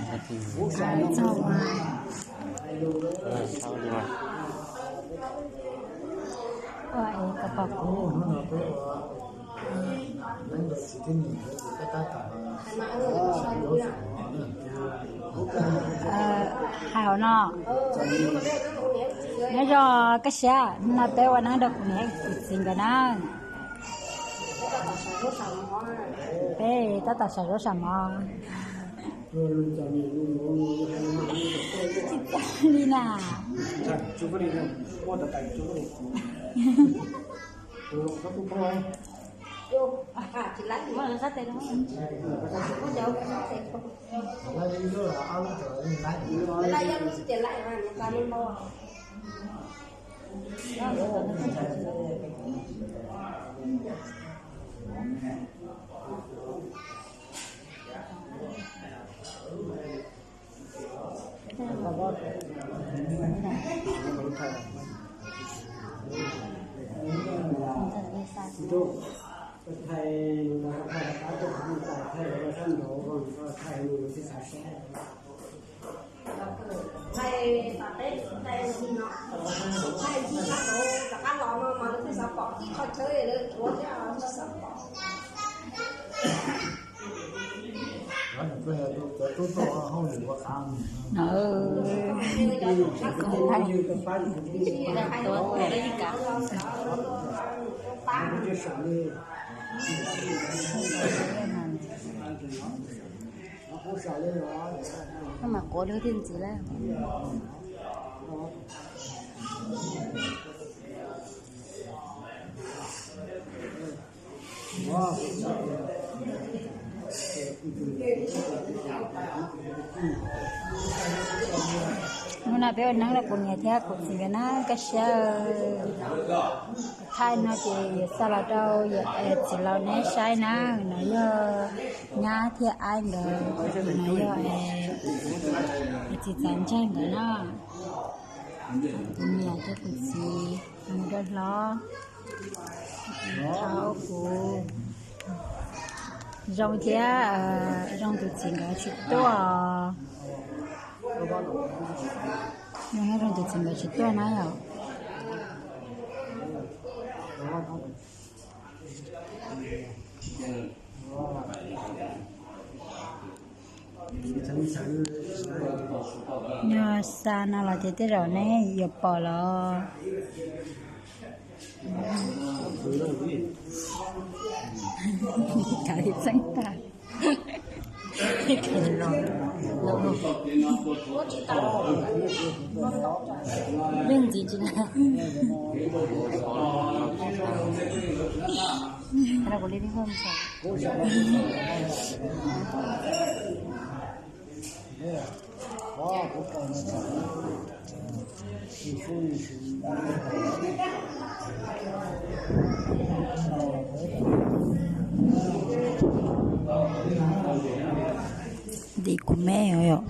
Txog ua, ua es koj pom kuv. Hais no, nyob zoo koj siab, hnub no peb ua neeb rau kuv niam kuv txiv nkawd na. Peb tab tom saum zaub saum mov. Tsis txawj li na. Koj mam quav lug thiaj ntxiv lawm. Hnub no peb ua neeb rau kuv niam thiab kuv txiv nkawd na, koj siab. Thaij no ces yuav xa los rau yawm txiv laus neb saib na. No yog nyab thiab aib nkawd, no yog txiv txav ntseeg nkawd na. Kuv niam thiab kuv txiv mus rau hlob, thaum kuv zoo thiab, zoo tus txiv nkawd tsis tuaj. Zoo thiab zoo tus txiv nkawd tsis tuaj na yom. Yog xa no los ces tej zaum neb yuav pom los. Kav txeeb tag. Leej ntxiv tsis na. Ntim kuv me os yom.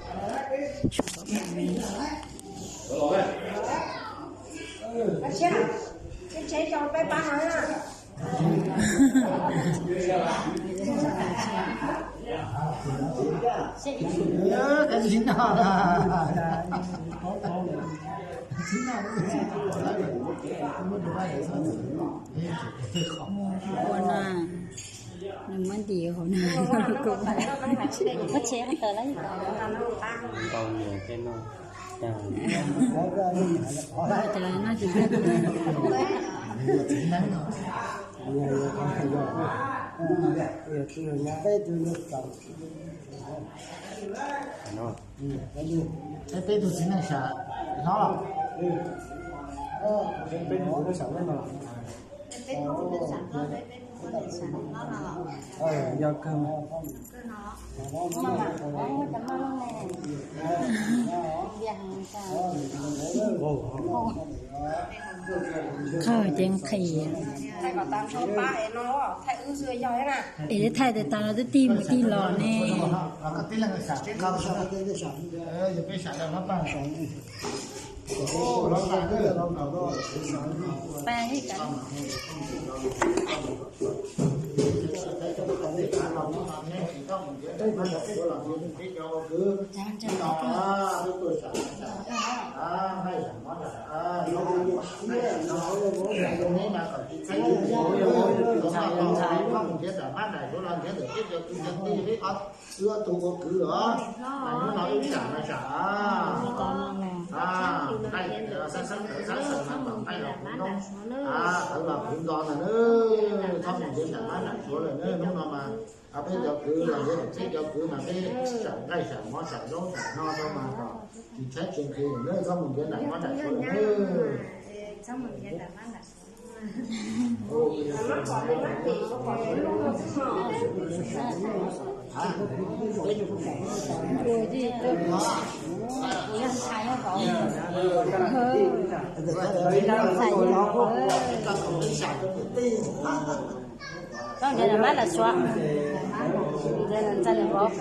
Ua no, nws muab ntim hauv no. Muab tsev qhov tawm lawm. Tau niam tej no. Qhov tawm no tsis Peb tus txiv neej sam hlob los? Peb tus txiv neej sam hlob no. Yog kawg. Qhov ces nqhis. Es thaij tas tas los twb tig mus tig los ne. Wb tus ua kwv os, hnub no wb tsam no tsam, nqaij xab xab xab xaws mas kom nqaij los kuv nto, tawv los kuv nto ntag na, txhob mus ntiav nram mab nram suav lawm na. Hnub no mas peb cov kwv los ntiav peb cov kwv mas peb tsam nqaij tsam mov tsam zaub tsam no rau mas kom tsis tshaib tsis nqhis na, txhob mus ntiav nram mab nram suav lawm na. Txhob ntiav nram mab nram suav, ntiav nram ntxa nram vauv.